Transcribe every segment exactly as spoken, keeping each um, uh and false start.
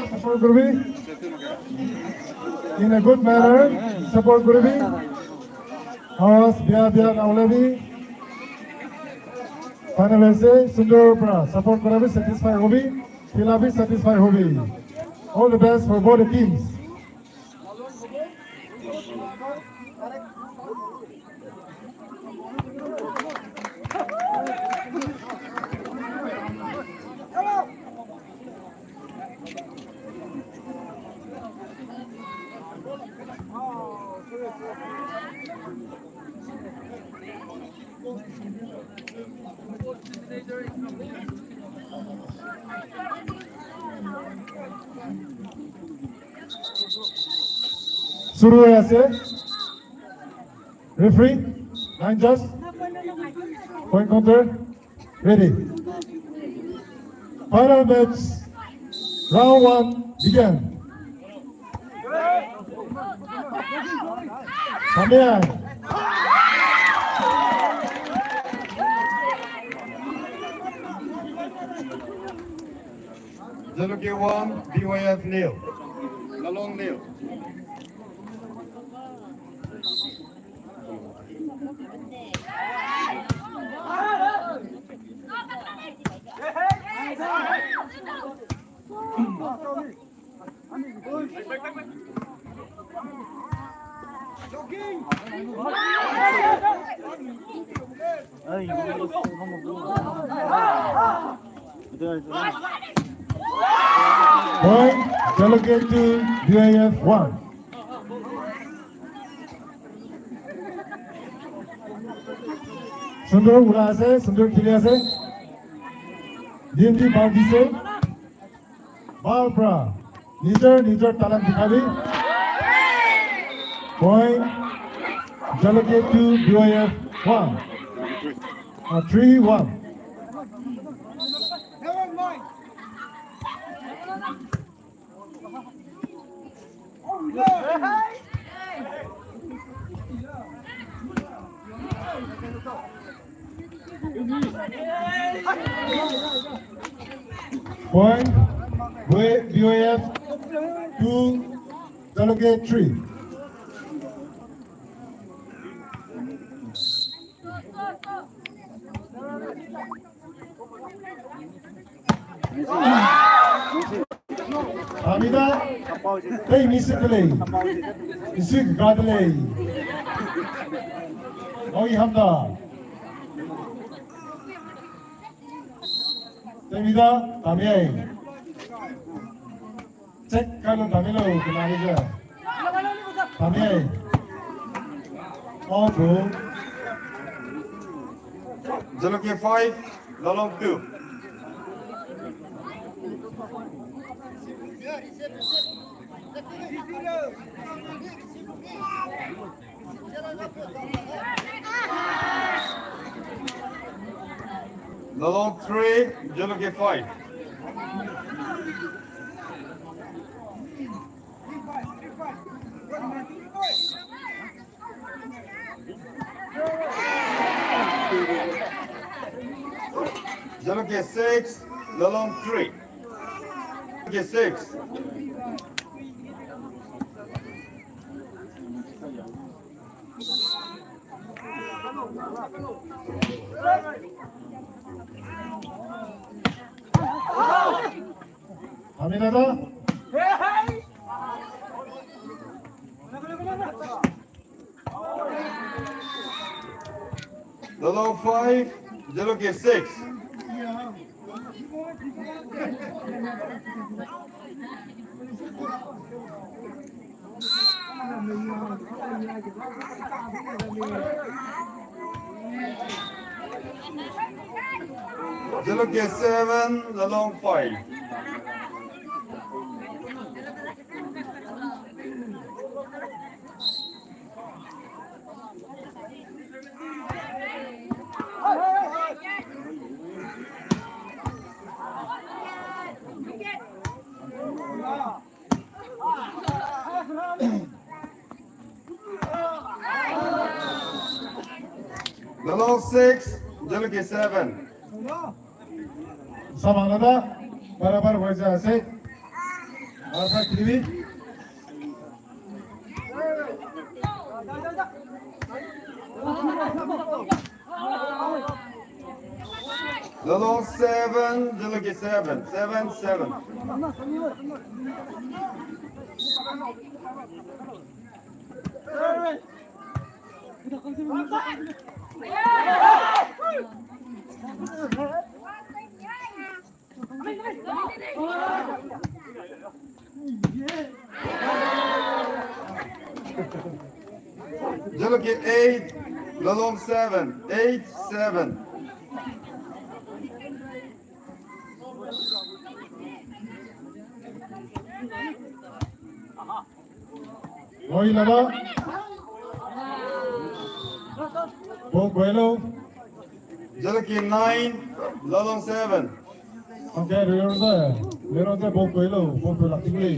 Support gurbi. In a good manner, support gurbi. Awas bia bia nau lebi. Finally se Sundur pra support gurbi satisfy hobi. Khela bi satisfy hobi. All the best for both the teams. Suru hoise. Referee, line judge, point counter, ready. Final match, round one, begin. Come here. Jalukie one, B Y F nil. Lalong nil. Point, Jalukie two, B Y F one. Sundur ula ase, Sundur kili ase. D M D bal dise. Bal pra. Nijar, nijar talent dikhabi. Point. Jalukie two, B Y F one. Uh, three one. Point, B Y F two, Jalukie three. Amida, tei mi se de lei. Isi ga de lei. Oi hamda. Tei mi da, tami ai. Check ka lu tami lu, kena ni ze. Tami ai. All goal. Jalukie five, Lalong two. Lalong three, Jalukie five. Jalukie six, Lalong three. Jalukie six. Aminata. Lolong five, Jalukie six. Jalukie seven, Lolong five. Lolong six, Jalukie seven. Samang na da, barabar wai za se. Barabar kiri. Lolong seven, Jalukie seven, seven seven. Jalukie eight, Lolong seven, eight seven. Oi, laba. Ball kuai lau. Jalukie nine, Lolong seven. Okay, rero ze. Rero ze ball kuai lau. Ball kuai lak ting lei.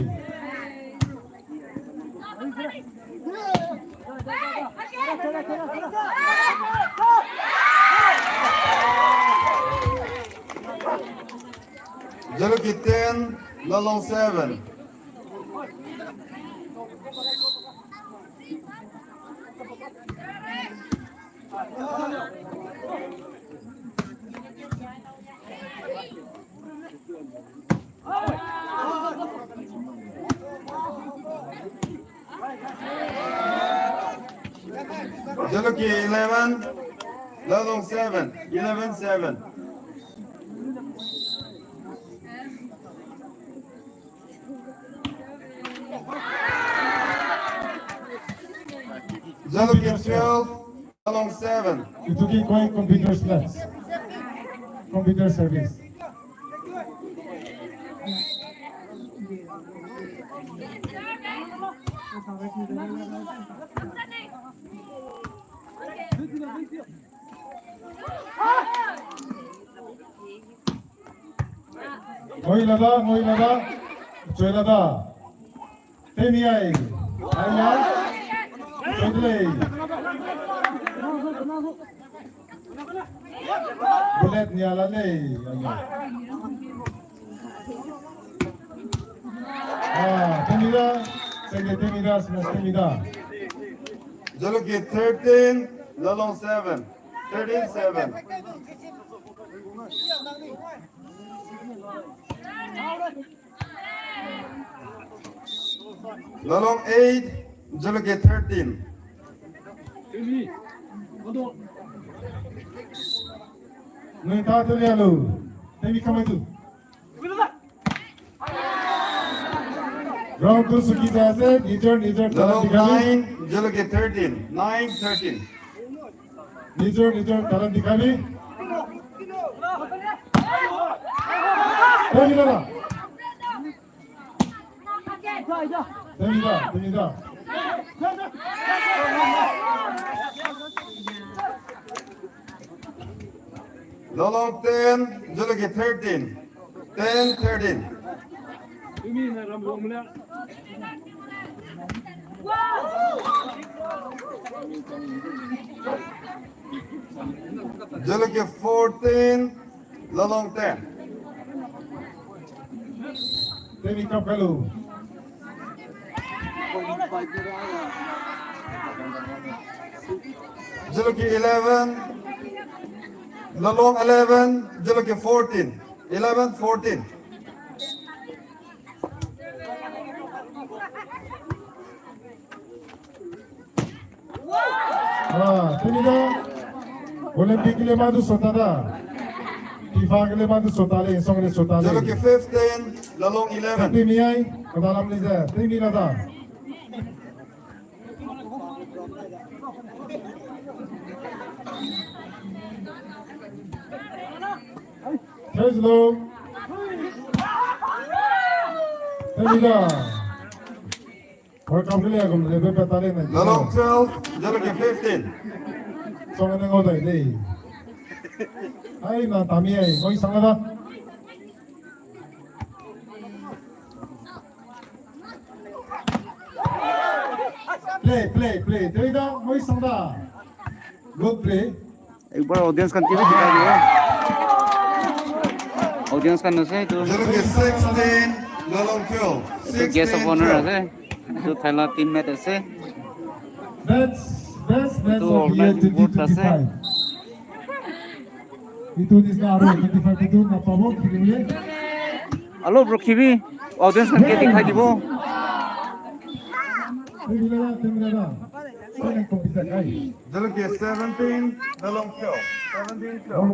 Jalukie ten, Lolong seven. Jalukie eleven, Lolong seven, eleven seven. Jalukie twelve, Lolong seven. Ituki koi computer class. Computer service. Ngoi lada, ngoi lada. Choi lada. Temi ai. Ai ya. Choi lei. Bullet nia la lei. Ai ya. Ah, temi da. Sege temi da, smash temi da. Jalukie thirteen, Lolong seven. Thirteen seven. Lolong eight, Jalukie thirteen. Nui ta te lia lu. Temi kamai tu. Round two suki ja se, Nijer, Nijer, Lolong nine, Jalukie thirteen. Nine thirteen. Nijer, Nijer, talent dikhai ni. Temi da. Temi da, temi da. Lolong ten, Jalukie thirteen. Ten thirteen. Jalukie fourteen, Lolong ten. Temi kap kalu. Jalukie eleven, Lolong eleven, Jalukie fourteen. Eleven fourteen. Ah, temi da. Olympic ke le ma du sota da. FIFA ke le ma du sota le, song le sota le. Zero ke fifteen, Lalong eleven. Temi ai, kada lam le ze, temi la da. Praise the Lord. Temi la. Welcome ke le agum le be pe ta le na. Lalong twelve, Zero ke fifteen. Song ne ngau dai de. Ai na tami ai, ngoi sang da. Play, play, play. Tei da, ngoi sang da. Good play. एक बार audience kan TV दिखा दो। Audience kan से तो Zero ke sixteen, Lalong twelve. तो guest of honor है। तो थैला team mate है। Best, best match of the year twenty twenty-five. Itu ni sna aro twenty-five itu na pabo kiri le. Alo bro, kibi audience kan ke दिखा दिबो। Temi la, temi la. Sini ko bisa kai. Zero ke seventeen, Lalong twelve. Seventeen twelve.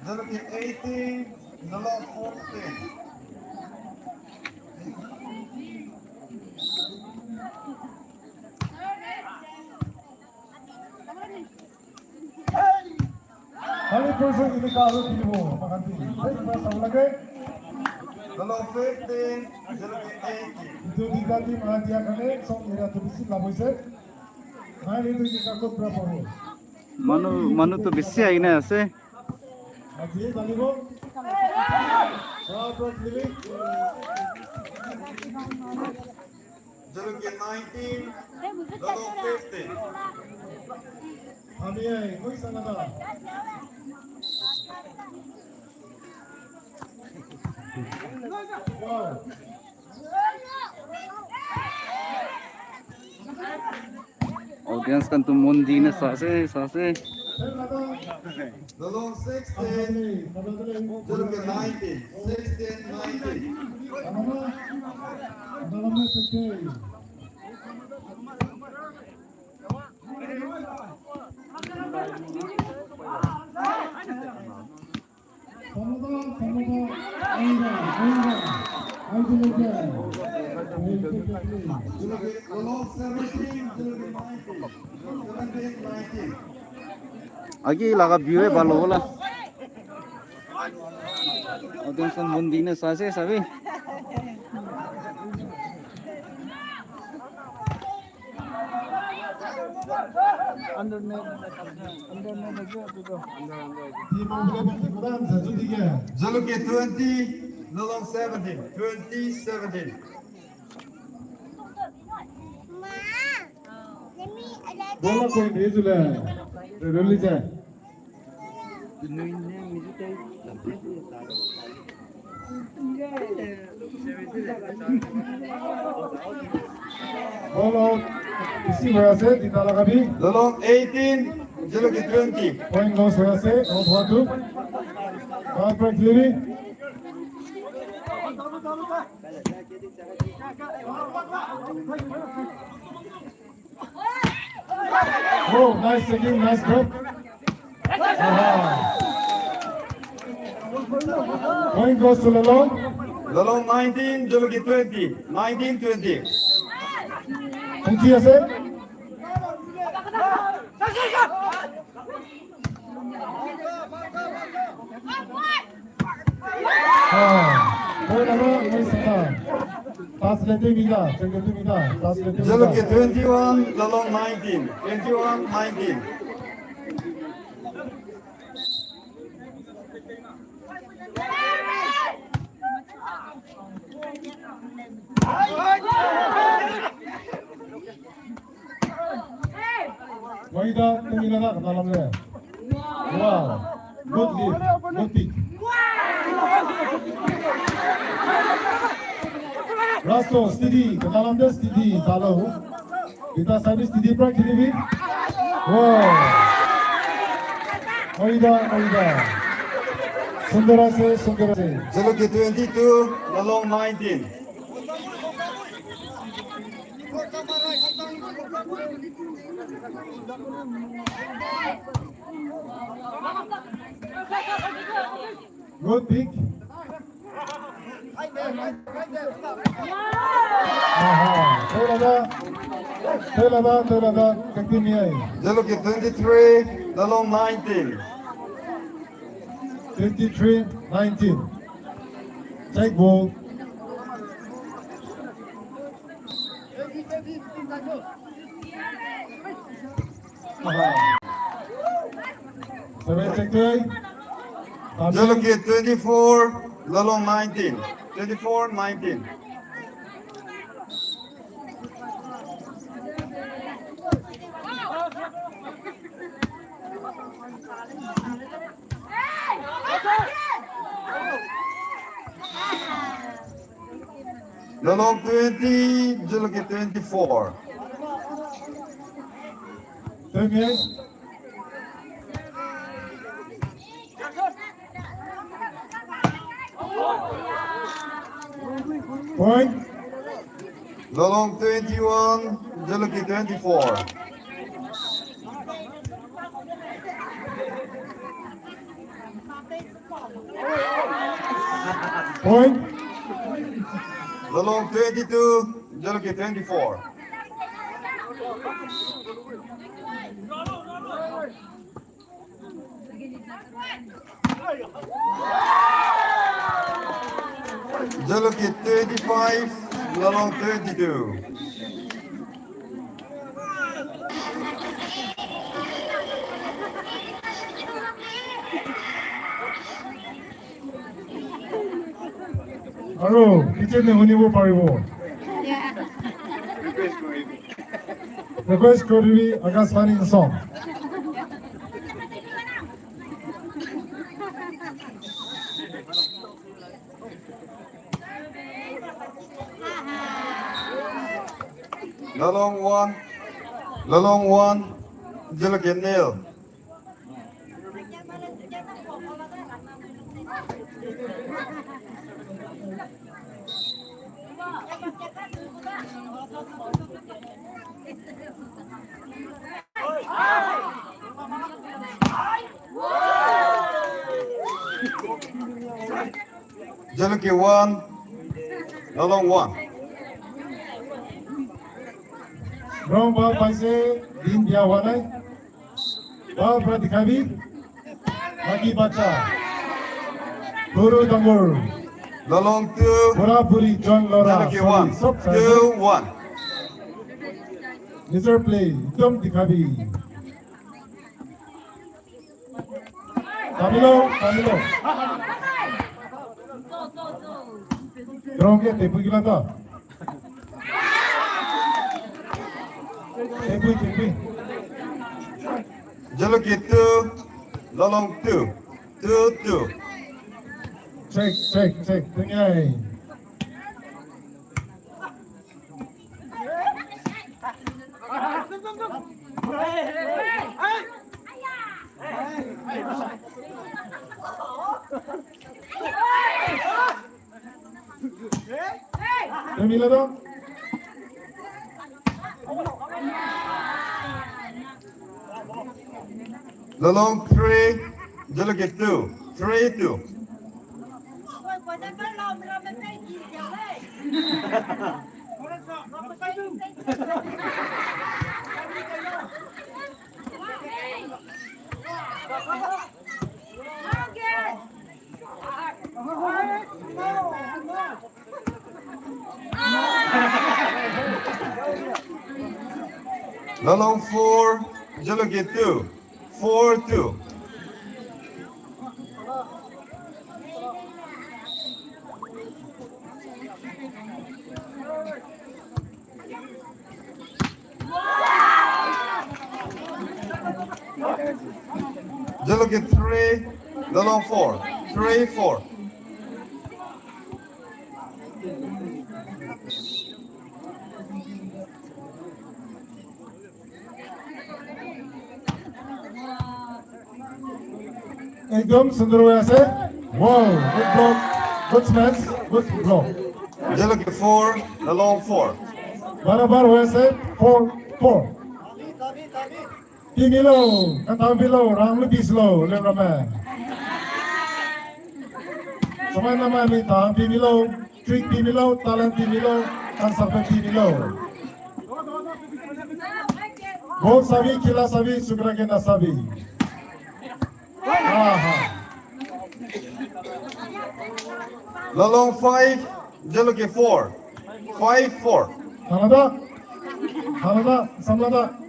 Zero ke eighteen, Lalong fourteen. Kali person ini karu kini bo, makan ti. Baik, kita sama lagi. Lalong fifteen, Zero ke eighteen. Itu tiga tim makan dia kane, song area tu bisi lah boy se. Nai itu ini kakut berapa bo? Manu, manu tu bisi ai na se. Zero ke nineteen, Lalong fifteen. Kami ai, koi sana da. Wow. Audience kan tu mundi ne sa se, sa se. Lalong sixteen, Zero ke nineteen, sixteen, nineteen. Agi laga view e balo la. Audience mundi ne sa se sabi. Zero ke twenty, Lalong seventeen, twenty seventeen. Bola point e zule. Reruli ze. Ball out. Isi hoya se, dita lagabi. Lalong eighteen, Zero ke twenty. Point loss hoya se, out hua tu. Ball break lili. Oh, nice taking, nice drop. Aha. Point goes to Lalong. Lalong nineteen, Zero ke twenty. Nineteen twenty. Twenty ase. Ah, point alo, point sita. Pass le temi da, chang le temi da, pass le temi da. Zero ke twenty-one, Lalong nineteen. Twenty-one nineteen. Waida, temi la da, kena lam le. Wow. Good lead. Good pick. Rasto, steady. Kena lam de steady. Talo. Kita service steady pra kiri bi. Wow. Waida, waida. Sundara se, sundara se. Zelo ke twenty-two, Lalong nineteen. Good pick. Aha, tela da, tela da, tela da, continue. Zelo ke twenty-three, Lalong nineteen. Twenty-three nineteen. Take ball. Aha. Seven, take three. Zelo ke twenty-four, Lalong nineteen. Twenty-four nineteen. Lalong twenty, Zelo ke twenty-four. Twenty-eight. Point. Lalong twenty-one, Zelo ke twenty-four. Point. Lalong twenty-two, Zelo ke twenty-four. Zelo ke twenty-five, Lalong twenty-two. Aro, kitchen ne huni wo pari wo. Request kori Akashvani song. Lalong one. Lalong one. Zelo ke nil. Zelo ke one, Lalong one. Brown ball paise, din dia wanai. Ball pra dikhabi. Lucky bacha. Guru Dangur. Lalong two. Pura puri John Lora. Zelo ke one. Sorry, sub side. Two one. Mister Play, dom dikhabi. Tamilo, tamilo. Ground ke tepui gila ta. Tepui, tepui. Zelo ke two, Lalong two. Two two. Check, check, check. Tinggai. Temi la da. Lalong three, Zelo ke two, three two. Lalong four, Zelo ke two. Four two. Delegate three, Lolong four. Three, four. Ekdom sundor hoise. Wow, good block, good smash, good block. Delegate four, Lolong four. Barabar hoise, four, four. Timi lo, katang bi lo, rang lu bis lo, lem ramme. Samai nama mi tang timi lo, trick timi lo, talent timi lo, kansakbe timi lo. Ball sabi, kila sabi, sukra kena sabi. Aha. Lolong five, Jalukie four. Five four. Halada. Halada, samlada.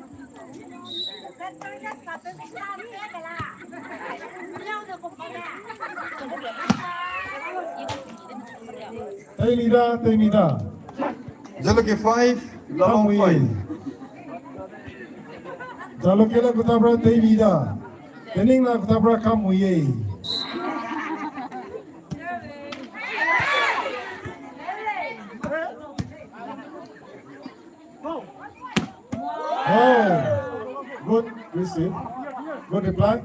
Teimida, teimida. Jalukie five, Lolong five. Jalukie la kutabra teimida. Tening la kutabra kamuye. Oh, good receive. Good reply.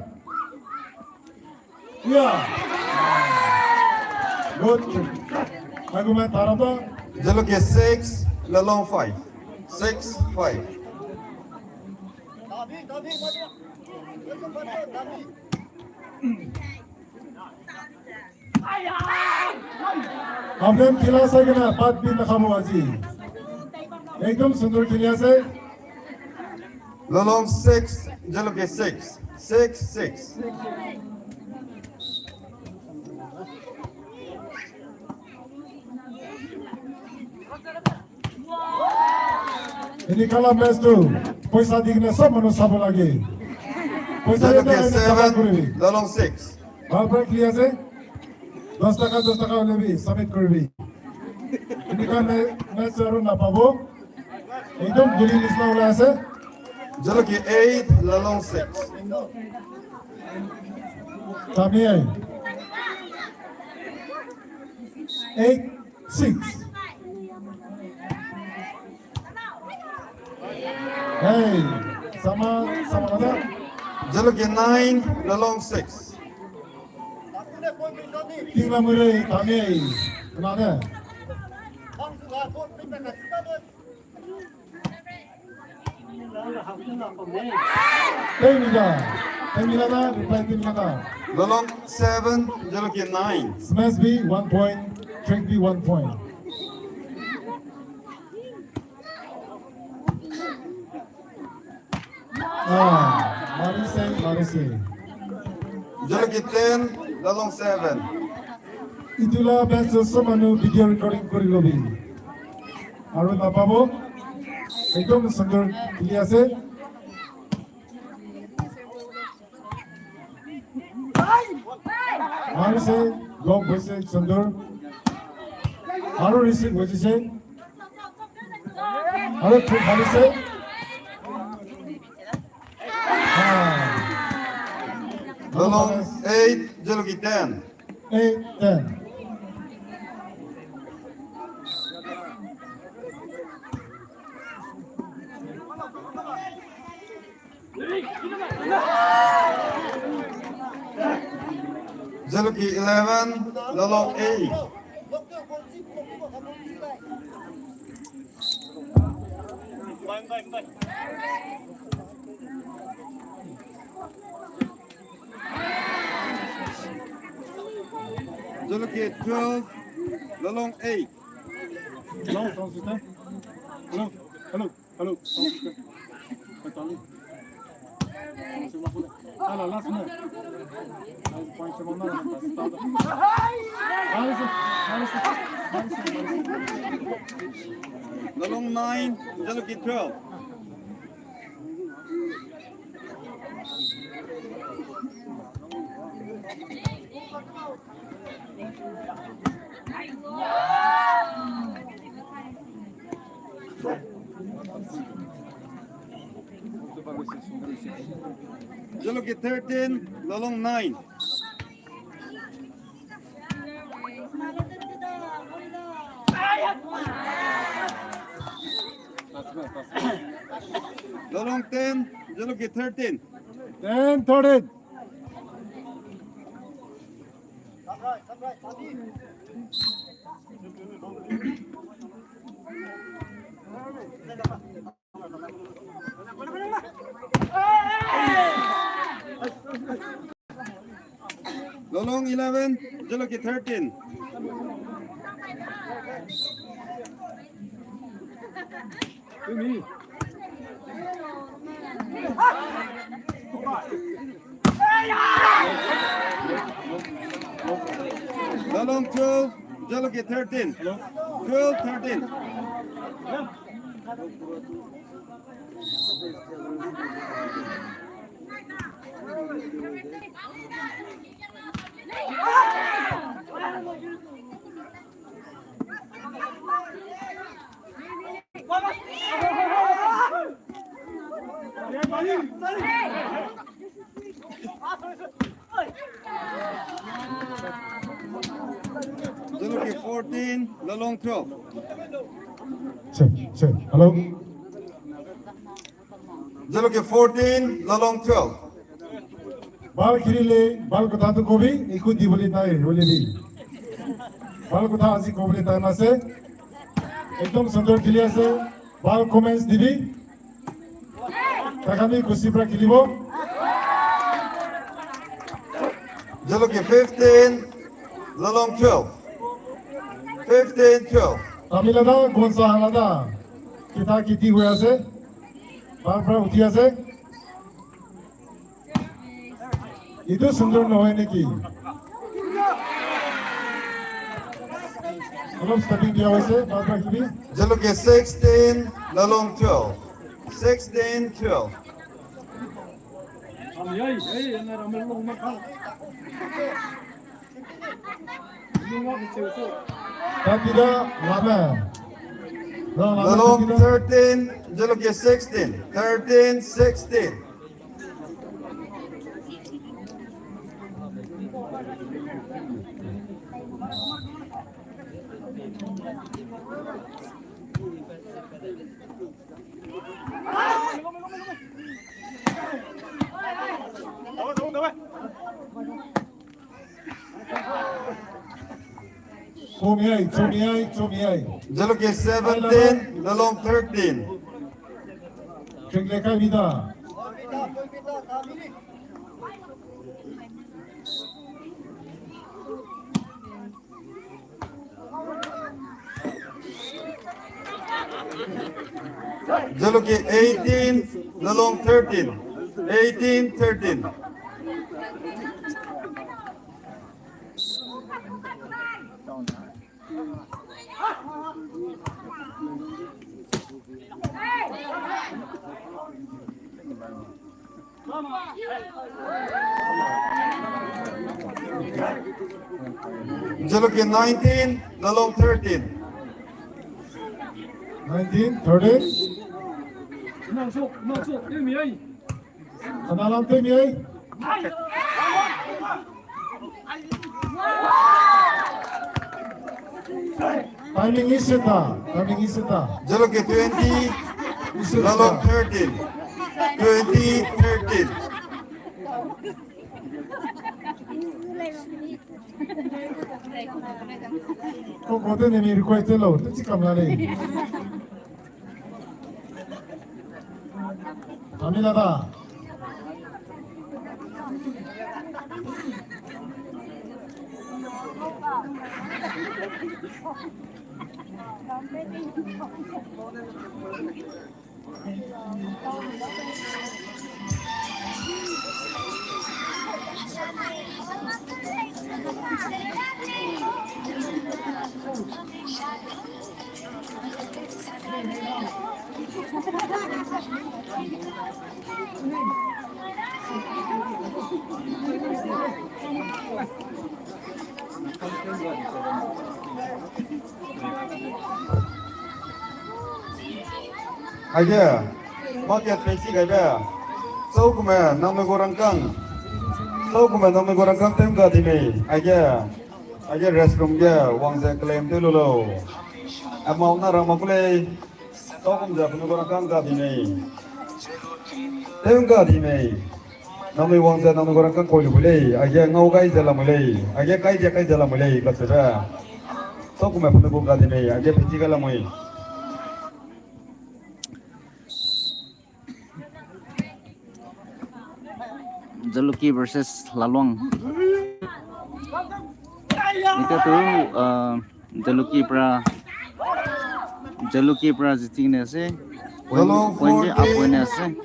Yeah. Good. Argument taraba. Jalukie six, Lolong five. Six five. Abraham kila sai kena pat bin na khamu aji. Ekdom sundur kila sai. Lolong six, Jalukie six. Six six. Ini kala match tu, poisa dikne sab manu sabo lagi. Poisa Jalukie seven, Lolong six. Ball break liya se. Dos taka, dos taka lebi submit koribi. Ini kala match aru na pabo. Ekdom guli nisna ula se. Jalukie eight, Lolong six. Tami ai. Eight six. Hey, sama, sama da. Jalukie nine, Lolong six. Tingla mure, tami ai. Kena de. Teimida. Teimida na, reply teimida na. Lolong seven, Jalukie nine. Smash bi one point, trick bi one point. Ah, Marise, Marise. Jalukie ten, Lolong seven. Itula bench semanu video recording kori lobi. Aru na pabo. Ekdom sundur kila se. Marise, block boise sundur. Aru receive boise se. Aru thuk Marise. Ah. Lolong eight, Jalukie ten. Eight, ten. Jalukie eleven, Lolong eight. Jalukie twelve, Lolong eight. Hello, sound system. Hello, hello, hello, sound system. Ala, last minute. Lolong nine, Jalukie twelve. Zaloki thirteen, Lolong nine. Lolong ten, Zaloki thirteen. Ten thirteen. Lolong eleven, Zaloki thirteen. Lolong twelve, Zaloki thirteen. Twelve thirteen. Zaloki fourteen, Lolong twelve. Sir, sir, hello. Zaloki fourteen, Lolong twelve. Bal khiri le, bal kotha tu kobi, iku di boli tai, boli di. Bal kotha asi ko boli tai mase. Ekdom sundor khili ase, bal comments dibi. Takami kusi pra khilibo. Zaloki fifteen, Lolong twelve. Fifteen twelve. Tamilada, Gonsa Halada. Kita kiti hui ase. Bal pra uti ase. Itu sundor no hai neki. Along stepping dia hoise, bal pra kibi. Zaloki sixteen, Lolong twelve. Sixteen twelve. Tatida lame. Lolong thirteen, Zaloki sixteen. Thirteen sixteen. Chomiai, chomiai, chomiai. Zaloki seventeen, Lolong thirteen. Kring le kai bida. Zaloki eighteen, Lolong thirteen. Eighteen thirteen. Zaloki nineteen, Lolong thirteen. Nineteen, thirteen. Nang sok, nang sok, temi ai. Kanalam temi ai. Timing is ta, timing is ta. Zaloki twenty, Lolong thirteen. Twenty thirteen. Ko ko te ne mi request te lo, te chi kam la lei. Tamilada. Aige, market pensi gaibe. Tau kume, nang me go rangkang. Tau kume, nang me go rangkang tem ga di mei. Aige, aige restroom ge, wang ze claim te lo lo. Amau na rang ma ku lei. Tau kum ze, nang me go rangkang ga di mei. Tem ga di mei. Nang me wang ze, nang me go rangkang koi lu bu lei. Aige ngau gai ze lamui lei. Aige kai ze kai ze lamui lei. Ka se ra. Tau kume, nang me go ga di mei. Aige peti ga lamui. Jalukie versus Lalong. Ita tu, uh, Jalukie pra, Jalukie pra ziting ne se. Point, Lalong point fourteen, up point ne se.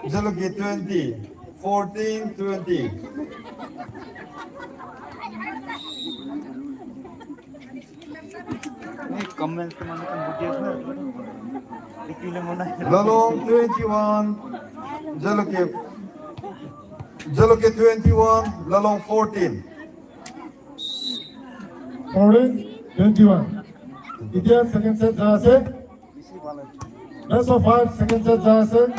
Jalukie twenty, fourteen twenty. Lalong twenty-one, Jalukie, Jalukie twenty-one, Lalong fourteen. Fourteen twenty-one. Itiya second set ja ase. Best of five, second set ja ase.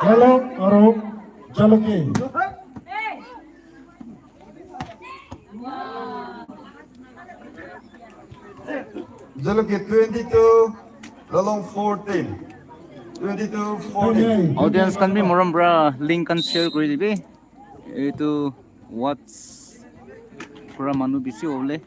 Lalong aro Jalukie. Jalukie twenty-two, Lalong fourteen. Twenty-two fourteen. Audience kan bi morom bra link kan share kuri dibe. Itu watch pura manu bisi ole.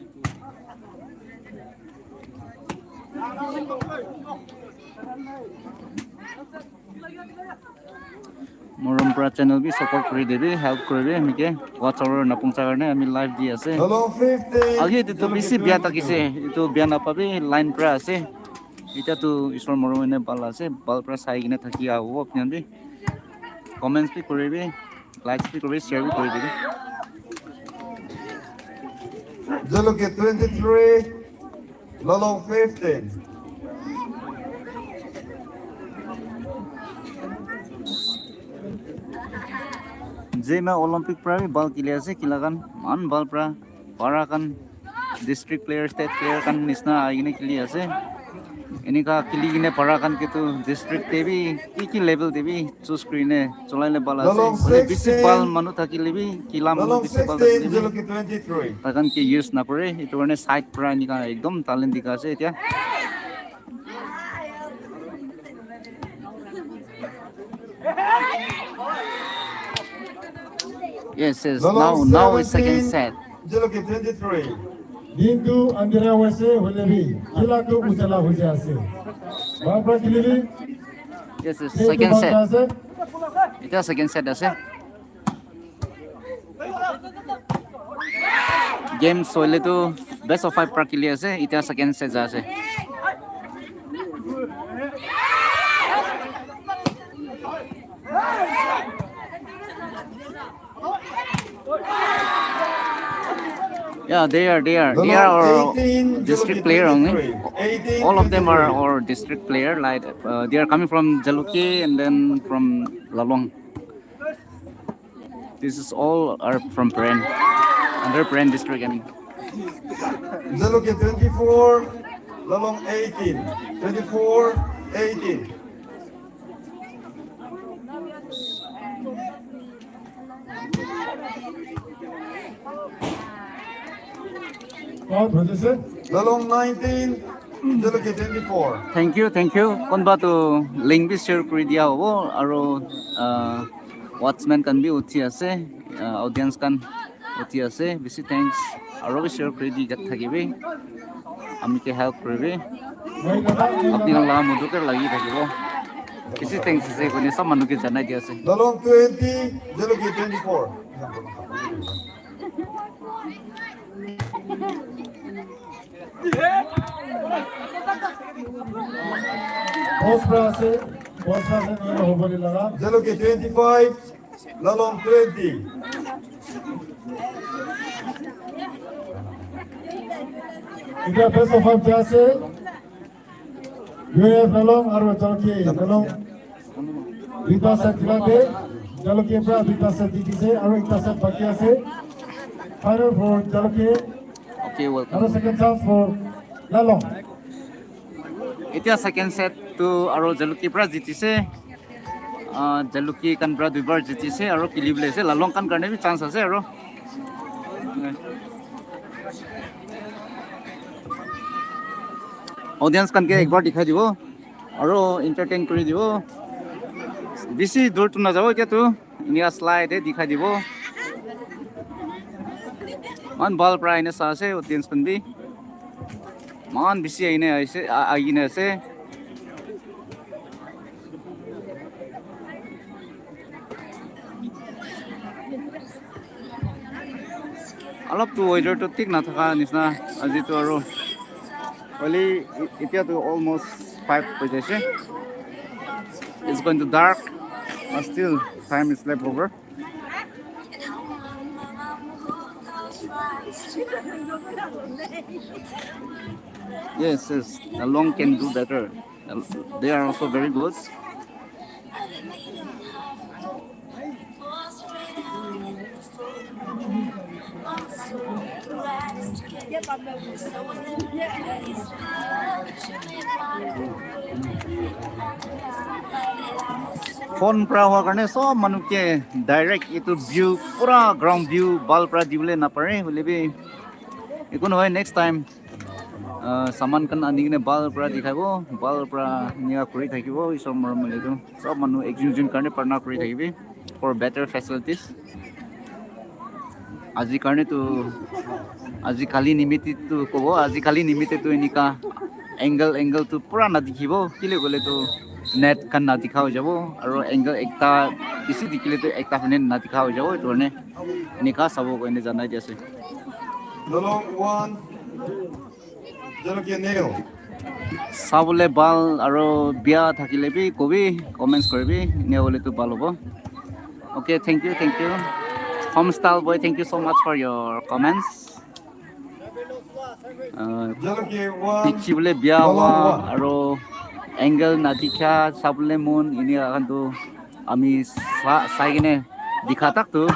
Morom pra channel bi support kuri dibe, help kuri dibe, mike watch hour na pungcha karne ami live di ase. Lalong fifteen. Agi itu bisi bia takise, itu bia na pabe line pra ase. Ita tu Isor morom ne bal ase, bal pra sai gine thaki a wo pian bi. Comments bi kuri bi, likes bi kuri bi, share bi kuri bi. Jalukie twenty-three, Lalong fifteen. Zeme Olympic pra bi bal kili ase, kila kan, man bal pra, para kan, district player, state player kan nisna aigene kili ase. Enika kili gene para kan ke tu district te bi, ki ki level te bi, choose kuri ne, cholai le bal ase. Lalong bisi bal manu thaki le bi, kila manu bisi bal thaki le bi. Lalong sixteen, Jalukie twenty-three. Takan ke use na pore, itu ne side pra nika ekdom talent dika ase etia. Yes, yes. Now, now is second set. Lalong seventeen, Jalukie twenty-three. Din tu andira wese hulebi, kila tu ujala huja ase. Bal pra kili bi. Yes, yes. Second set. Ita second set ase. Game soile tu best of five pra kili ase, ita second set ja ase. Yeah, they are, they are, they are our district player only. All of them are our district player. Like, uh, they are coming from Jalukie and then from Lalong. This is all are from Peren, under Peren district, I mean. Jalukie twenty-four, Lalong eighteen. Twenty-four eighteen. Lalong nineteen, Jalukie twenty-four. Thank you, thank you. Konba tu link bi share kuri dia hobo, aro, uh, watchman kan bi uthi ase, uh, audience kan uthi ase, bisi thanks. Aro bi share kuri di gat thaki bi. Ami ke help kuri bi. Apni la mudu ke lagi thaki bo. Bisi thanks se kuni sa manu ke janai dia ase. Lalong twenty, Jalukie twenty-four. Post pra ase, post pra ase, nang hobali laga. Jalukie twenty-five, Lalong twenty. Ita best of five ja ase. U F Lalong aro Jalukie Lalong. Duita set kila de, Jalukie pra duita set di di se, aro ekta set baki ase. Final for Jalukie. Okay, welcome. Aro second chance for Lalong. Ita second set tu aro Jalukie pra jiti se. Ah, Jalukie kan bra duibar jeti se, aro kilible se, lalong kan karne bi chance ase, aro. Audience kan ke ek bar dikhai dibo, aro entertain kori dibo. Bisi dur tu na jabo kya tu, inia slide de dikhai dibo. Man bal prai ne sa se, audience kan bi. Man bisi aine aise, a, aine ase. Alap tu weather tu tik na thaka nisna, azi tu aro. Wali, i-, itia tu almost five baje se. It's going to dark, but still time is left over. Yes, yes, Lalong can do better. They are also very good. Phone pra hua karne so manu ke direct itu view, pura ground view, bal pra diu le na pare, lebi. Ikun hoi next time. Ah, saman kan ani ne bal pra dikhaibo, bal pra nia kuri thakibo, iso mor mele tu. Sob manu ekjun jun karne prarthana kuri thakibi for better facilities. Aji karne tu, aji kali nimite tu kobo, aji kali nimite tu inika angle, angle tu pura na dikhibo, kile gole tu net kan na dikhau jabo, aro angle ekta isi dikile tu ekta fene na dikhau jabo, itu ne inika sabo ko ine janai dia se. Lalong one. Sabule bal aro bia thakile bi kobi comments koribi, nia ole tu bal hobo. Okay, thank you, thank you. Homestyle boy, thank you so much for your comments. Uh, pichibule bia wa aro angle na dikha sabule mun ini akan tu ami sa, sa gene dikha tak tu.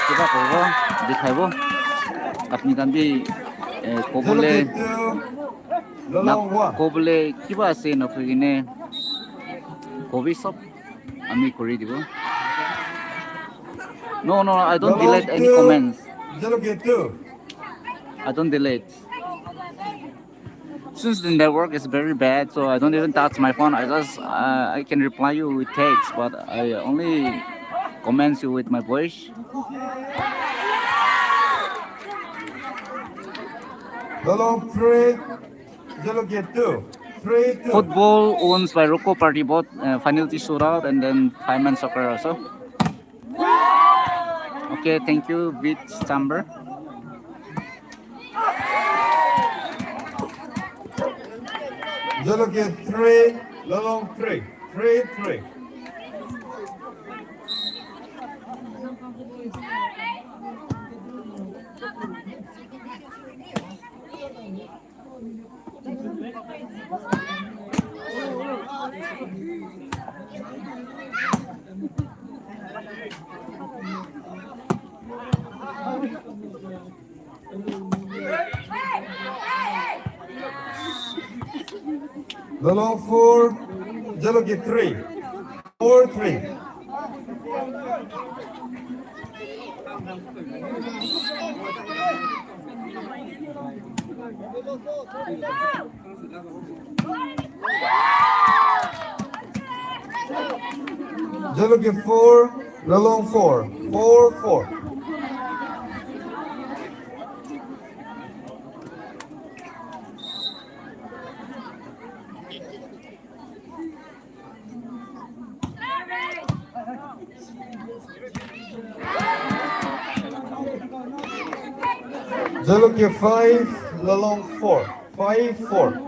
Kiba kobo dikhaibo. Apni kan bi, eh, kobole na kobole kiba se na khui gene kobi sob ami kuri dibo. No, no, I don't delete any comments. I don't delete. Since the network is very bad, so I don't even touch my phone. I just, uh, I can reply you with text, but I only comments you with my voice. Lalong three, Jalukie two. Three two. Football owns by Roko Party Board, uh, penalty shootout, and then five-man soccer also. Okay, thank you, Beach Chamber. Jalukie three, Lalong three. Three three. Lalong four, Jalukie three. Four three. Jalukie four, Lalong four. Four four. Jalukie five, Lalong four. Five four.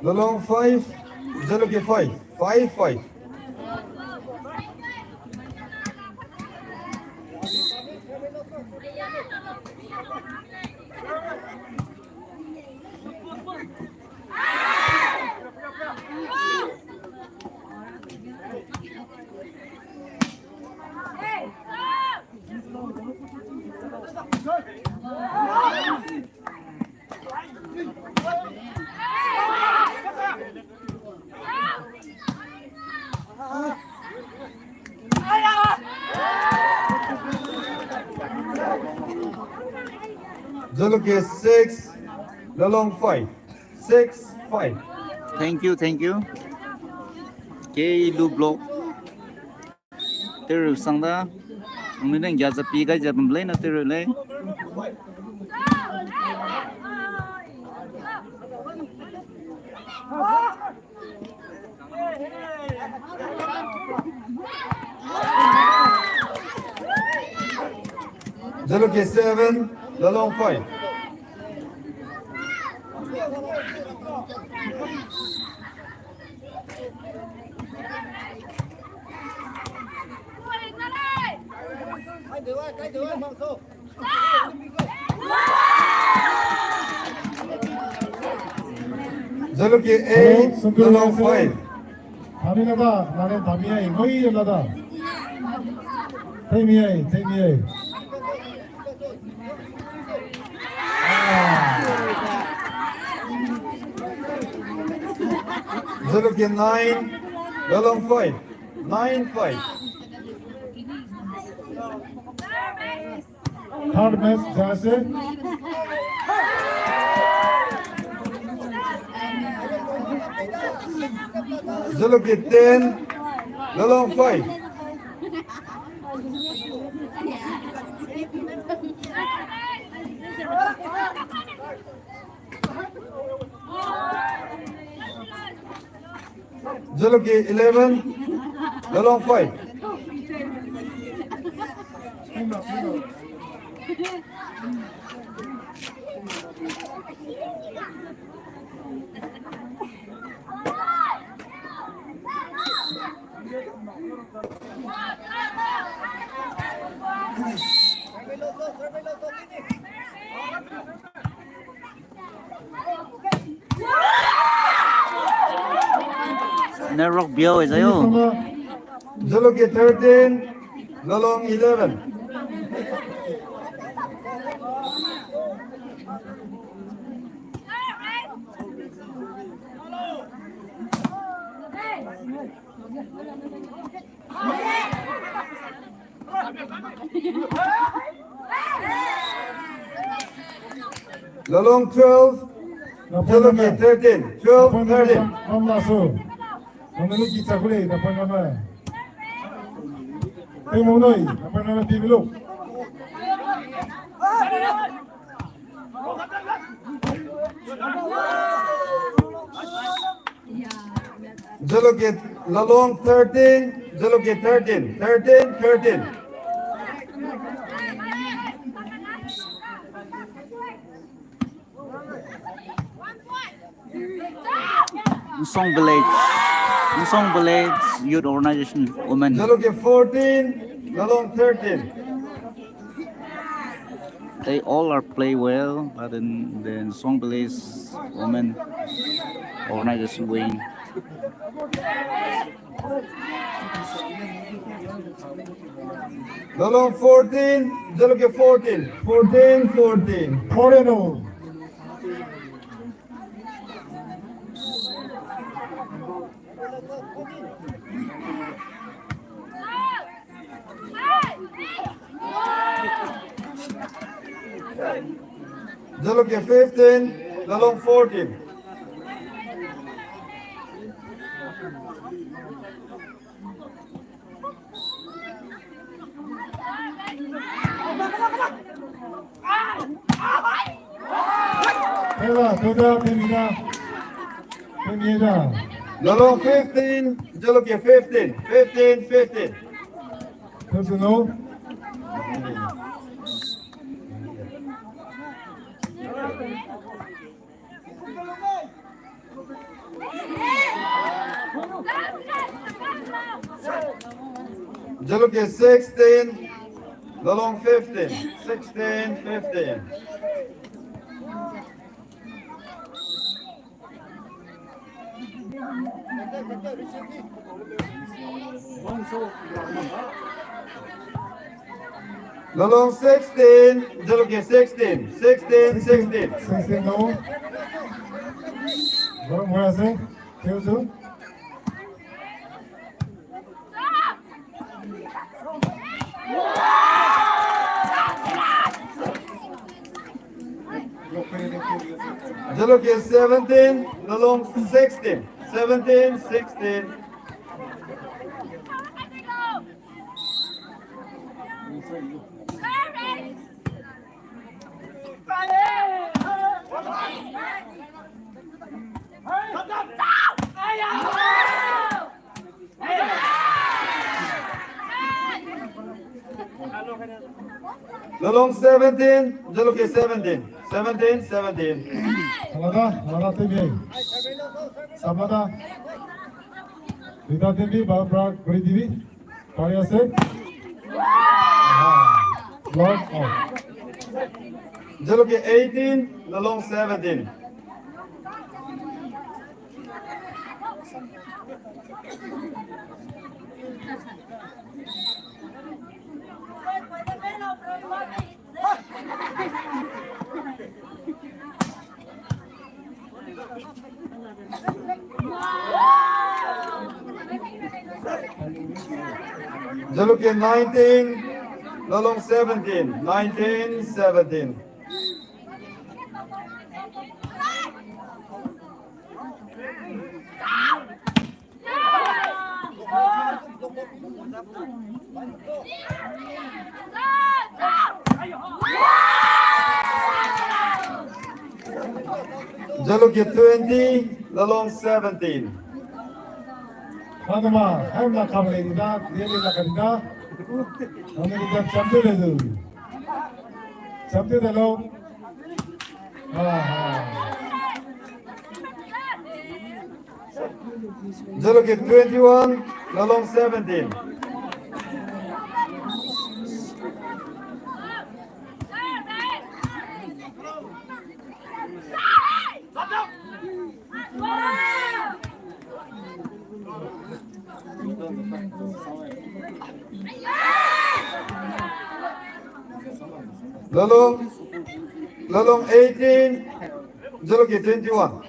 Lalong five, Jalukie five, five five. Zelo ke six, Lalong five. Six five. Thank you, thank you. Kei lu block. Teru sang da. Ang ne nang ya za pi gai za bam lei na teru lei. Zelo ke seven, Lalong five. Zelo ke eight, Lalong five. Thami la da, nane thami ai, moi la da. Thami ai, thami ai. Zelo ke nine, Lalong five. Nine five. Third match jase. Zelo ke ten, Lalong five. Zelo ke eleven, Lalong five. Network biau e zayo. Zelo ke thirteen, Lalong eleven. Lalong twelve, Zelo ke thirteen, twelve thirteen. Bam la su. Bam la ki chakule, da pan na mai. Pe mo noi, da pan na mai pi bilo. Zelo ke Lalong thirteen, Zelo ke thirteen, thirteen thirteen. Nsong Village, Nsong Village Youth Organization Women. Zelo ke fourteen, Lalong thirteen. They all are play well, but in the Nsong Village Women Organization win. Lalong fourteen, Zelo ke fourteen. Fourteen fourteen. Four and oh. Zelo ke fifteen, Lalong fourteen. Tela, tela, tela. Tela. Lalong fifteen, Zelo ke fifteen. Fifteen fifteen. Tela, no. Zelo ke sixteen, Lalong fifteen, sixteen fifteen. Lalong sixteen, Zelo ke sixteen, sixteen sixteen. Sixteen, no. Lalong, where is it? Two two. Jalukie seventeen, Lalong sixteen. Seventeen sixteen. Lalong seventeen, Jalukie seventeen. Seventeen seventeen. Alada, alada tebe. Samada. Rita tebe, ba bra, kuri dibi. Pariase. Long out. Jalukie eighteen, Lalong seventeen. Jalukie nineteen, Lalong seventeen. Nineteen seventeen. Jalukie twenty, Lalong seventeen. Hanuma, hai na kam lei da, dia lei la ka da. Nang ni jam champion le du. Champion de lo. Ah, ah. Jalukie twenty-one, Lalong seventeen. Lalong, Lalong eighteen, Jalukie twenty-one.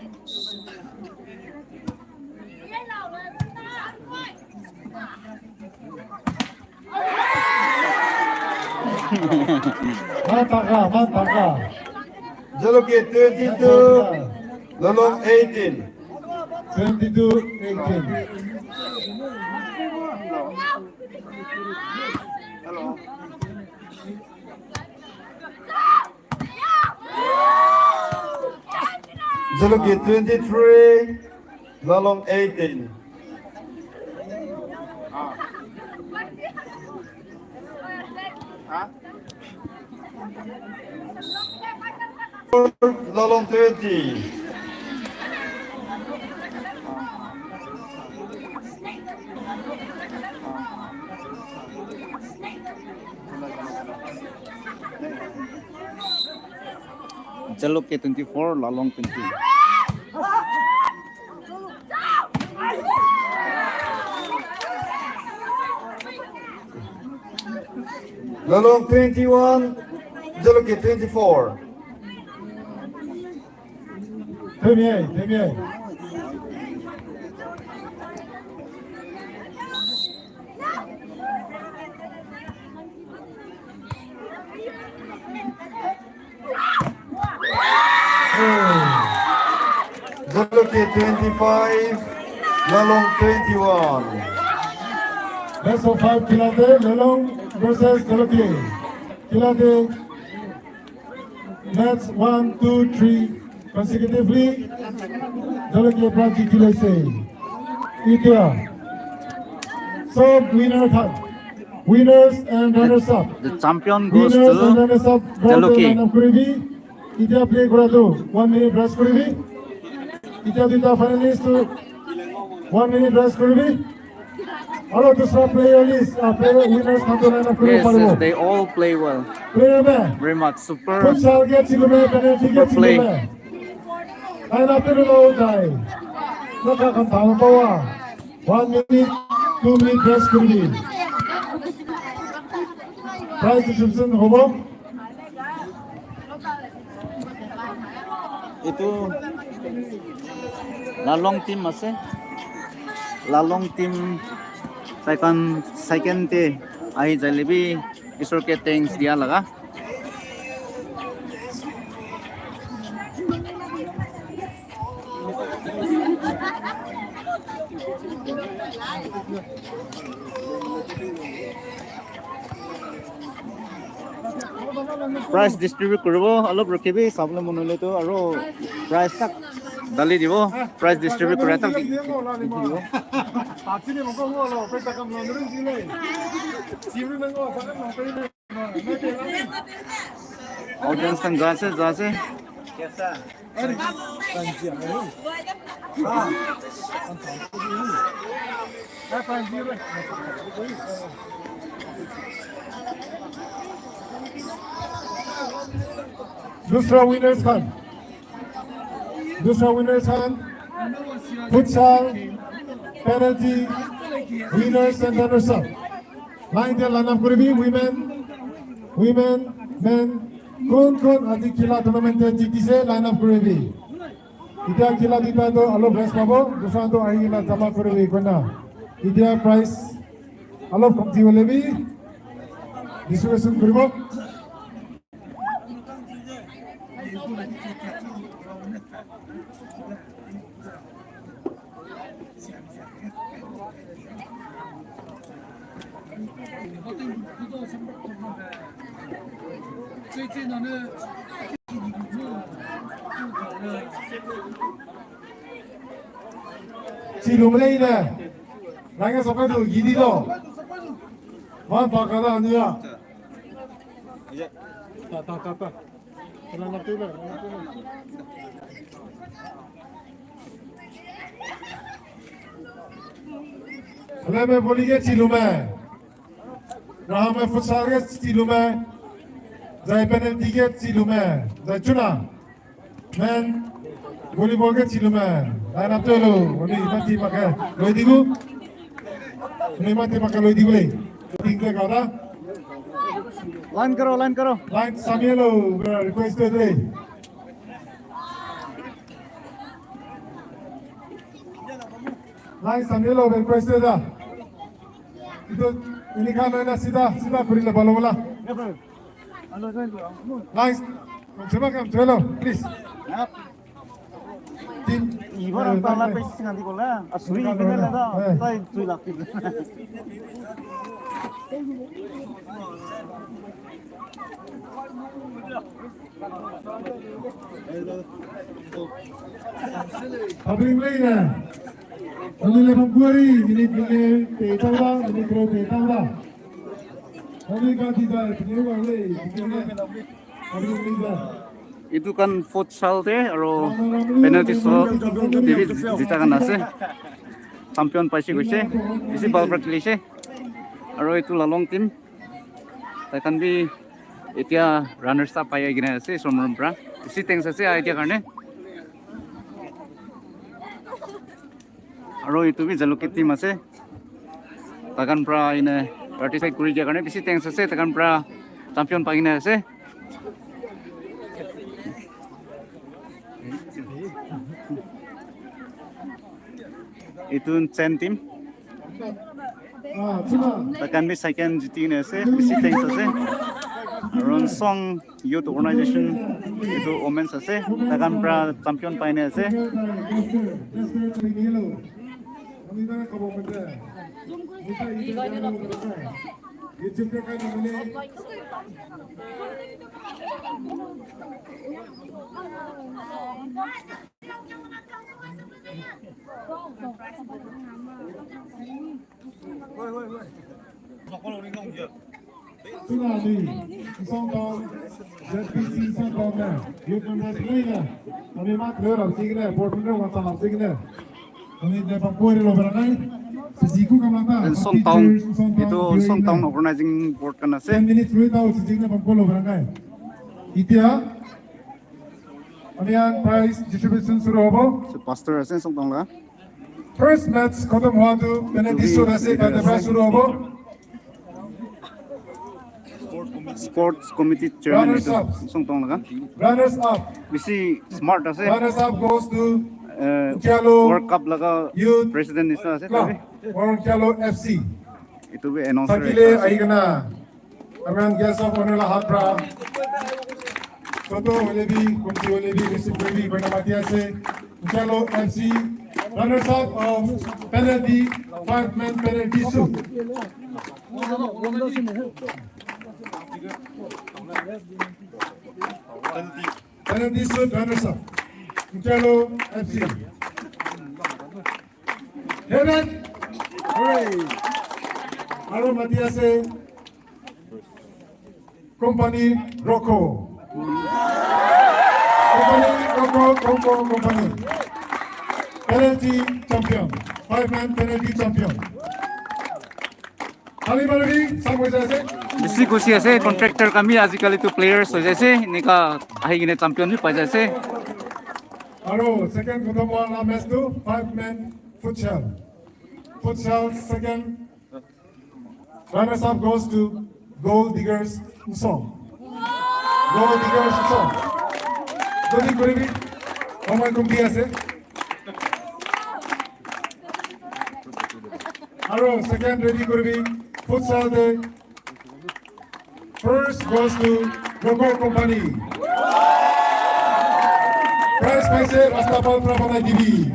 Mataka, mataka. Jalukie twenty-two, Lalong eighteen. Twenty-two eighteen. Jalukie twenty-three, Lalong eighteen. Lalong twenty. Jalukie twenty-four, Lalong twenty. Lalong twenty-one, Jalukie twenty-four. Temiei, temiei. Jalukie twenty-five, Lalong twenty-one. Best of five, Kilate, Lalong versus Jalukie. Kilate, match one, two, three, consecutively, Jalukie Pride G T L S A. Itia. So, winner, winners and runners up. The champion goes to Jalukie. Itia play kura du, one minute rest koribi. Itia duita finalist to one minute rest koribi. Alo dusra player list, uh, player winners kam to line up koribi. Yes, yes, they all play well. Player me. Very much super. Futsal ge chigume, penalty ge chigume. Ai na pe lo dai. Naka kam tang pawa. One minute, two minute rest koribi. Prize distribution hobo. Itu Lalong team ase. Lalong team second, second te ahi jai lebi Isor ke thanks dia laga. Prize distribute koribo, alop rakhibi, sable monole to, aro prize tak dali dibo, prize distribute kori tak di-, dibo. Audience kan ja se, ja se. दूसरा winners kan. दूसरा winners kan. Futsal, penalty, winners and runners up. Line te line up koribi, women, women, men, kun kun aji khela tournament te jitise line up koribi. Itia khela dita to alop rest pabo, दूसरा to ahi na jama koribi kona. Itia prize alop kamti wale bi distribution koribo. Chi lum lei ne. Nang ge sapai du gi di lo. Man pa ka da nia. Ta, ta, ta, ta. Heleme volley ge chi lume. Rahame futsal ge chi lume. Zai penalty ge chi lume. Zai chuna. Men volleyball ge chi lume. Line up te lo. Wami mati mak ke loi di gu. Wami mati mak ke loi di gu lei. Ting te ka da. Line karo, line karo. Line Samuel lo, request te lei. Line Samuel lo, request te da. Itu, ini kan na sida, sida kuri le balo la. Nice. Coba kam, coba lo, please. Team. Iba ram ta la pe singa di ko la. Asui iba ne la da. Tai tui lak ti. Public lei na. Kami le bam kuari, minute minute te tau da, minute kro te tau da. Kami ka di da, pini wa lei, pini wa lei. Public lei da. Itu kan futsal te, aro penalty shot, David zita kan ase. Champion paisi koise, isi bal prat lise. Aro itu Lalong team. Tai kan bi itia runners up pai gine ase, Somram pra. Isi thanks ase, itia karne. Aro itu bi Jalukie team ase. Takan pra ine participate kuri dia karne bisi thanks ase, takan pra champion pa gine ase. Itu Chen team. Takan bi second jiti ne ase, bisi thanks ase. Ronsong Youth Organization, itu women's ase, takan pra champion paine ase. Tuna ni, Songtong, Z P C Songtong ne, youth members lei ne, ami ma clear up sigene, board member wang sa up sigene. Kami ne bam koi lo berangai, sisi ku kamang ta, Songtong, teachers, Songtong, itu youth Songtong ne. Organizing board kan ase. Ten minutes lui tau, sisi ne bam koi lo berangai. Itia, ami ang prize distribution suru hobo. So pastor ase Songtong la. First match khatam hua tu penalty shot ase, kan prize suru hobo. Sports committee chairman itu Songtong laga. Runners up. Bisi smart ase. Runners up goes to, eh, World Cup laga youth president ni sa ase club, tabi. World Yellow F C. Itu bi announcer. Sakile aigana. Around guest of honor la hapra. Toto Olebi, Kumti Olebi, receive Olebi, bana matia se. Yellow F C. Runners up of penalty, five-man penalty shoot. Penalty shoot, runners up. Nkelo F C. Hemen. Hooray. Aro Matiase. Company Roko. Company Roko, Roko Company. Penalty champion. Five-man penalty champion. Tali bari, samoi jase. Bisi kusi ase, contractor kami azikali tu players ho jase, nika ahi gene champion ni pai jase. Aro, second kutama la match tu, five-man futsal. Futsal second. Runners up goes to Gold Diggers Nsong. Gold Diggers Nsong. Ready koribi. Amai kumbi ase. Aro second ready koribi. Futsal de. First goes to Roko Company. Prize paise Rasta Bal pra banai dibi.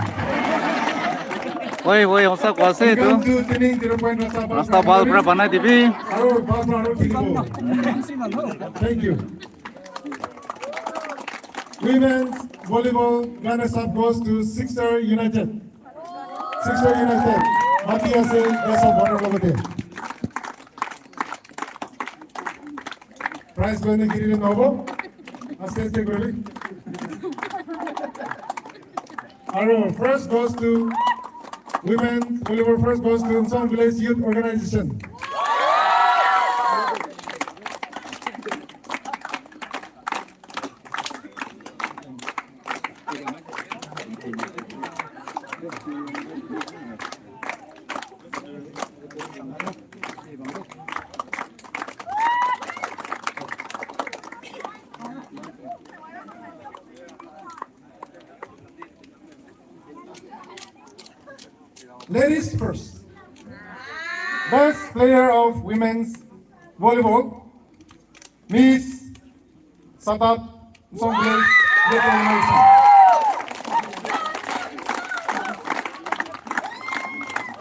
Oi, oi, hosa kwase tu. Welcome to Tening Zero Point Rasta Bal. Rasta Bal pra banai dibi. Aro bal pra aro dibi. Thank you. Women's volleyball runners up goes to Six Star United. Six Star United. Matiase, best of honor logote. Prize bane kiri le nobo. Aste aste kori. Aro, first goes to women volleyball, first goes to Nsong Village Youth Organization. Ladies first. Best player of women's volleyball, Miss Satat Nsong Village Youth Organization.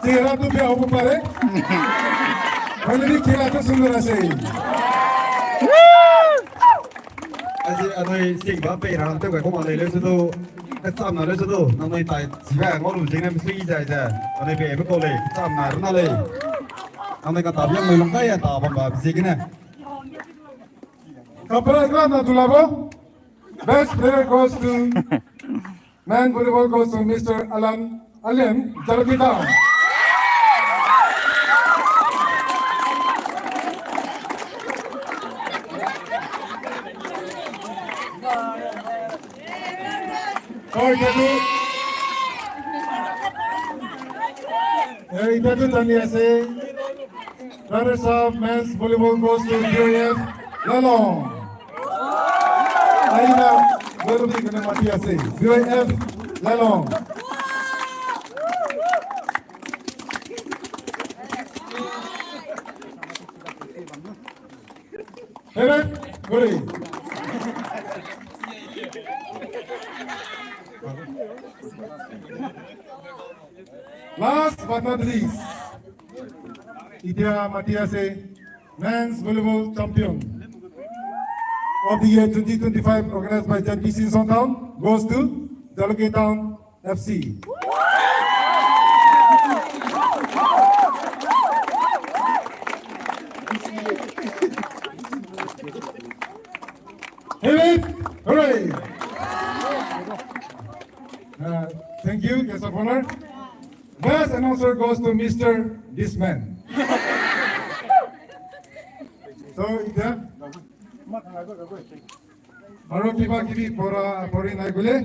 Tira tu pia hobu pare. Wali ni kira tu sundara sei. Azi anui sing ba pei ran te gai ko ma lei le su du. Kacham na le su du. Nangnui tai chibe ngau lu jing ne mi sui zai ze. Anui pe be ko lei. Kacham na runa lei. Nangnui ka tabi yang mui long kai ya ta bam ba bi jing ne. Kapra gra na dulabo. Best player goes to men volleyball goes to Mister Alan Allen, Jalukie Town. Or Jadu. Eh, Jadu Tani ase. Runners up men's volleyball goes to B Y F Lalong. Aina, Jadu Tani kena mati ase. B Y F Lalong. Hebe, guri. Last but not least, Itia Matiase, men's volleyball champion of the year twenty twenty-five, organized by Z B C Nsong Town, goes to Jalukie Town F C. Hip, hip, hooray! Uh, thank you, guest of honor. Best announcer goes to Mister This Man. So, Itia. Aro kiba kibi pora, pori nai gule.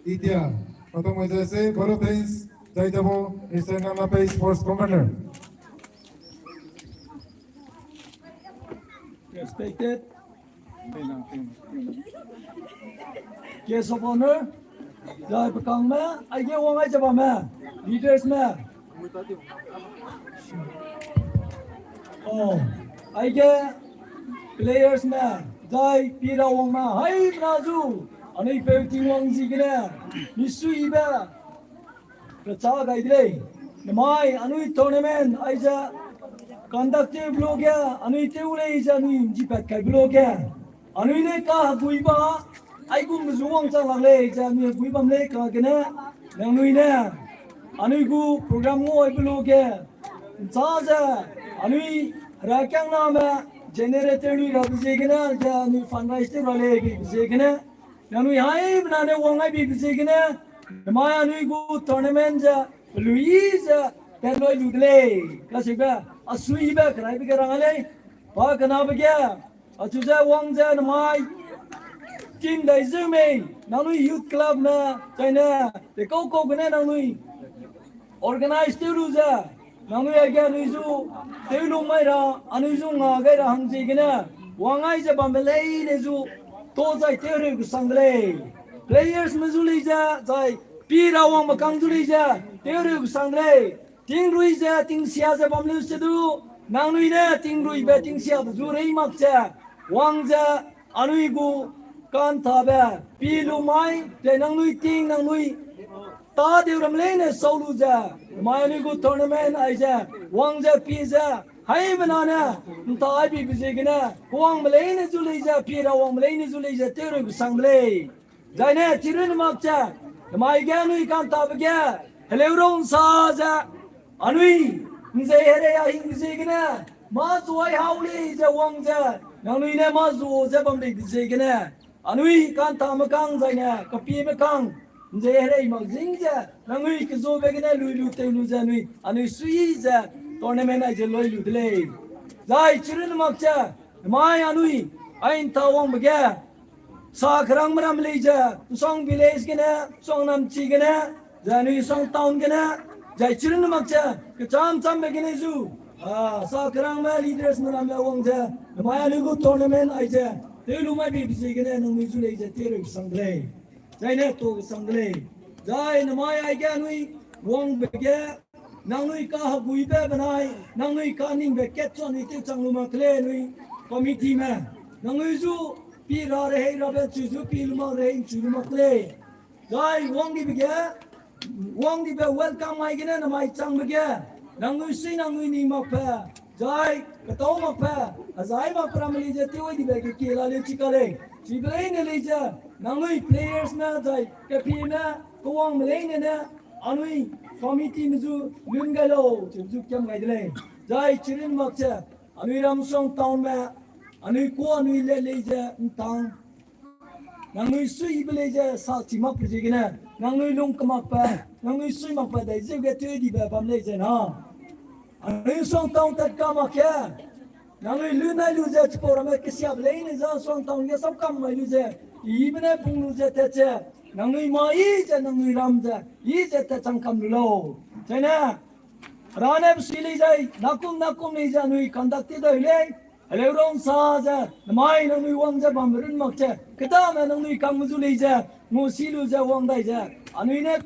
Itia. Pato mo jase, Boro Thames, Chaitabo, Mister Namapei, Sports Commander. Respected guest of honor, zai pekangme, aige wang ai ze bamme, leaders me. Oh, aige players me, zai pira wangme, hai na zu, anui peu Tingwang ziegene, misuibe, Recha gai de lei. Namai anui tournament aize conduct tew belo ge, anui tew lei ze anui nji pat kai belo ge, anui ne kaheguiba, aigum zu wangchang lak lei ze anui hegui bam lei kagene, nangnui ne anui gu program ngau ai belo ge, ncha ze anui herakiangname generator lui rabe ziegene ze anui fundraise tew ra lei beibe ziegene, nangnui haimena ne wang ai beibe ziegene, namai anui gu tournament ze pelui ze tat loi lu de lei. Kaseube, asuibe keraibe ge rang lei. Pa kenabe ge, achu ze wang ze namai team dai zeu mei, nangnui youth clubme, zaine, tekau kau gene nangnui organize tew lu ze, nangnui aige anui zu tew lu mai ra, anui zu nga gai ra hang ziegene, wang ai ze bambe leine zu, to zai tew reu kesang de lei. Playersme zu lei ze, zai pi ra wangbe kang zu lei ze, tew reu kesang de lei. Tingrui ze tingsia ze bam leu se du, nangnui ne tingruibe tingsiabe zu rei mak ze, wang ze, anui gu kanthabe, pi lu mai, ze nangnui ting nangnui tadeu ram leine sau lu ze, mai anui gu tournament aize, wang ze pi ze, haimena ne, nta ai beibe ziegene, wangbe leine zu lei ze, pi ra wangbe leine zu lei ze, tew reu kesang de lei. Zaine chirun mak ze, namai ge anui kanthabe ge, heleu rau nsa ze, anui, nzei herei a hingbe ziegene, mâ zu ai hau lei ze wang ze, nangnui ne mâ zu ze bam leibe ziegene, anui kanthame kang zaine, kapieme kang, nzei herei mak zing ze, nangnui kezabe gene lui lu tew lu ze anui, anui sui ze, tournament aize loi lu de lei. Zai chirun mak ze, namai anui, ai nta wangbe ge, sa kerangme ram lei ze, Nsong village gene, Nsong namchi gene, ze anui Nsong town gene, zai chirun mak ze, kecham chambe gene zu, a, sa kerangme leadersme ramme wang ze, namai anui gu tournament aize, tew lu mai beibe ziegene, nangnui zu lei ze, tew reu kesang de lei. Zaine to kesang de lei. Zai namai aige anui wangbe ge, nangnui kaheguibe benai, nangnui kaningbe kat chu anui tewchang lu mak lei anui committeeme. Nangnui zu pi ra rehei rabe chu zu pi lu mak rehei chu lu mak lei. Zai wang dibe ge, wang dibe welcome mai gene namai changbe ge, nangnui sui nangnui ning makbe, zai ketau makbe, azai makbe ramme lei ze tew ai dibe ge kie la leu chi ka lei. Chibe leine lei ze, nangnui playersme zai kapieme, kewangme leine ne, anui committeeme zu lun gai lau, chibe zu kiam gai de lei. Zai chirun mak ze, anui Ramsong townme, anui ku anui le lei ze ntang. Nangnui suibe lei ze sa chi makbe ziegene, nangnui lung kemakbe, nangnui sui makbe dai zeu ge tew dibe bam lei ze na. Anui Nsong town tat ka mak ge, nangnui lu nai lu ze chipau ramme kesiabe leine ze Nsong town ge sapkam mai lu ze, ibe ne pung lu ze tat ze, nangnui ma i ze nangnui ram ze, i ze tat chang kam lu lau. Zaine, Hera ne pe sui lei zai, nakum nakum lei ze anui conduct tew dai lei, heleu rau nsa ze, namai nangnui wang ze bambe run mak ze, kedame nangnui kangme zu lei ze, ngu si lu ze wang dai ze, anui ne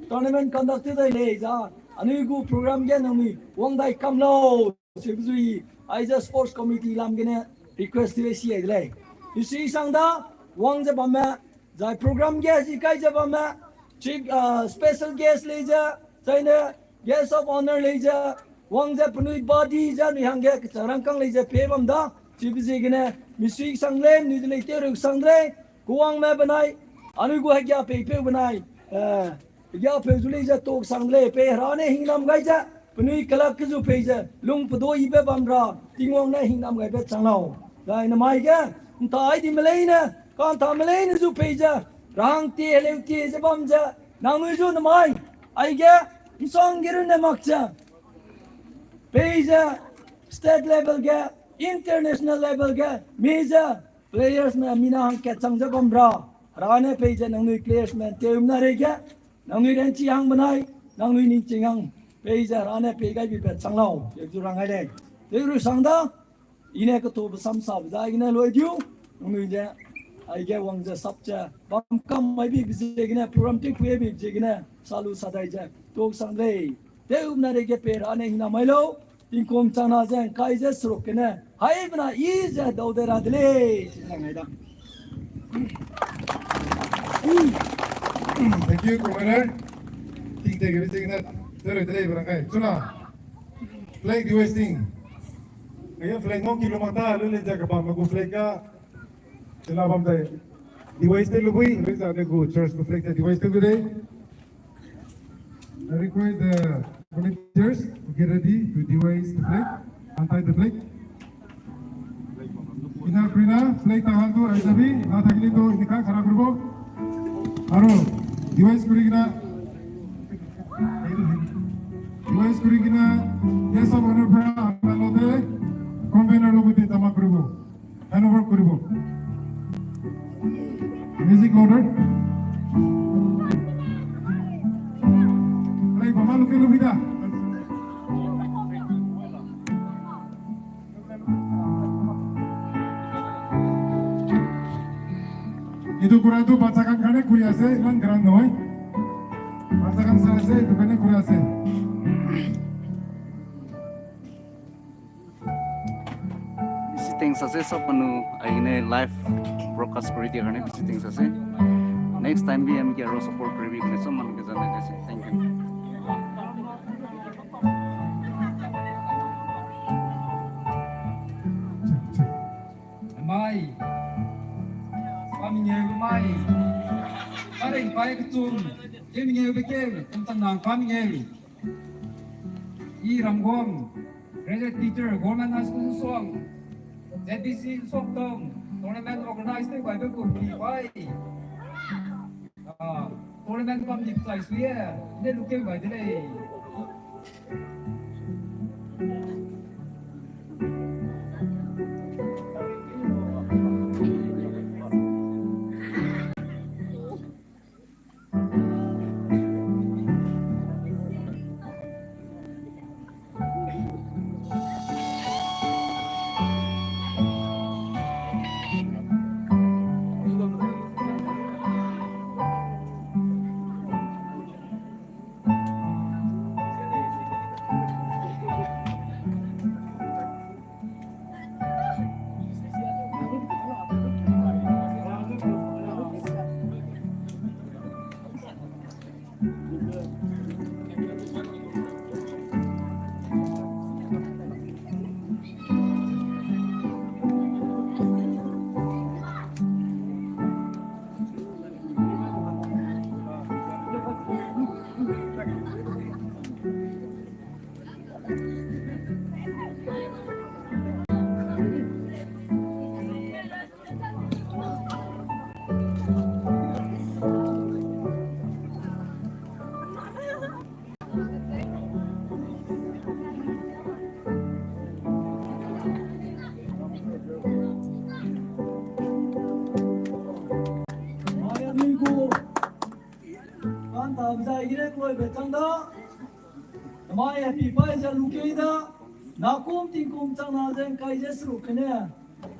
tournament conduct tew dai lei za, anui gu program ge nangnui wang dai kam lau, chibe zui, aize sports committee lam gene request tew si ai de lei. Isi sang da, wang ze bamme, zai program ge zi kai ze bamme, chief, ah, special guest lei ze, zaine guest of honour lei ze, wang ze penui body ze anui hangge kechang rangkâng lei ze pei bam da, chibe ziegene, misui sang lei, nui de lei tew reu sang de lei, kewangme benai, anui gu hegia peipeu benai, eh, hegia peu zu lei ze tok sang de lei, pei Hera ne hingnam gai ze, penui kelak kezu pei ze, lung pedoi ibe bam ra, Tingwang ne hingnam gaibe chang lau. Zai namai ge, nta ai dime leine, kanthame leine zu pei ze, rahang tie heleu tie ze bam ze, nangnui zu namai, aige, nsang ge runne mak ze, pei ze, state level ge, international level ge, mi ze, playersme mina hangkat chang ze bam ra, Hera ne pei ze nangnui playersme tew mna rei ge, nangnui ranchi hang benai, nangnui ningching hang, pei ze Hera ne pei gai bibe chang lau, tew zu rang ai lei. Tew ru sang da, i ne ketobe samsabe zai gene loi diu, nangnui ze, aige wang ze sap ze, bam kam mai bibe ziegene, program tew pui bibe ziegene, salu sadai ze, tok sang lei. Tew mna rei ge pei Hera ne hingnam mai lau, tingkum chang na ze ngkai ze seruk gene, haimena i ze dau de ra de lei, chi ngai da. Thank you, Commander. Ting te gebe ting na, tere tere berang kai. Chuna. Flag dehoisting. Aye flag ngau ki lu mak ta, lu le ja ka bam gu flag ka. Chuna bam tai. Dehoist te lu bui, lu ja de gu church gu flag te dehoist te gu de. I request the volunteers to get ready to dehoist the flag, untie the flag. Ina kurina flag ta hantu aizabi, na thakili to inika khara kurbo. Aro, dehoist kurigina. Dehoist kurigina, guest of honor pra amalote, convener logote tama kuribo. Hand over kuribo. Music louder. Play bama luke lubida. Itu kura tu bacha kan kane kuri ase, lang gerang noi. Bacha kan sa ase, itu kane kuri ase. Bisi thanks ase sap anu aigene live broadcast kuri di kane bisi thanks ase. Next time bi ami ke aro support kuri bi kane sap anu ke jana ase. Thank you. Mai. Pamingeu mai. Paring pai kechum. Kemingeu bekeu. Kumtang nang pamingeu. I Ramguang, graduate teacher, Government High School Suang, Z B C Suangtong, tournament organize tew gaibe kurpi bai. Ah, tournament kam ni pchai sui e, ne lukeu gai de lei. Mai anui gu kan ta zai gire kloi be chang da. Mai happy pai za lu kei da. Na kum ting kum chang na zeng kai ze sru kene.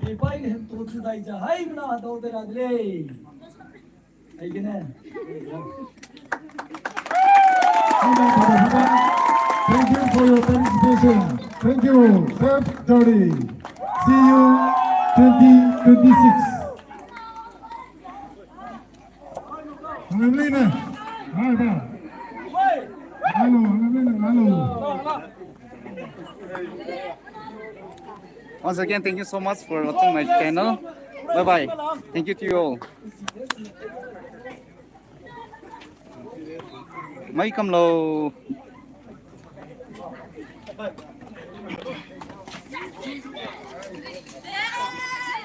Happy pai ge hem to chu dai za hai mena dau de ra de lei. Hai kene. Thank you for your participation. Thank you. Safe journey. See you twenty twenty-six. Hello, hello. Once again, thank you so much for watching my channel. Bye bye. Thank you to you all. Mai kam lo.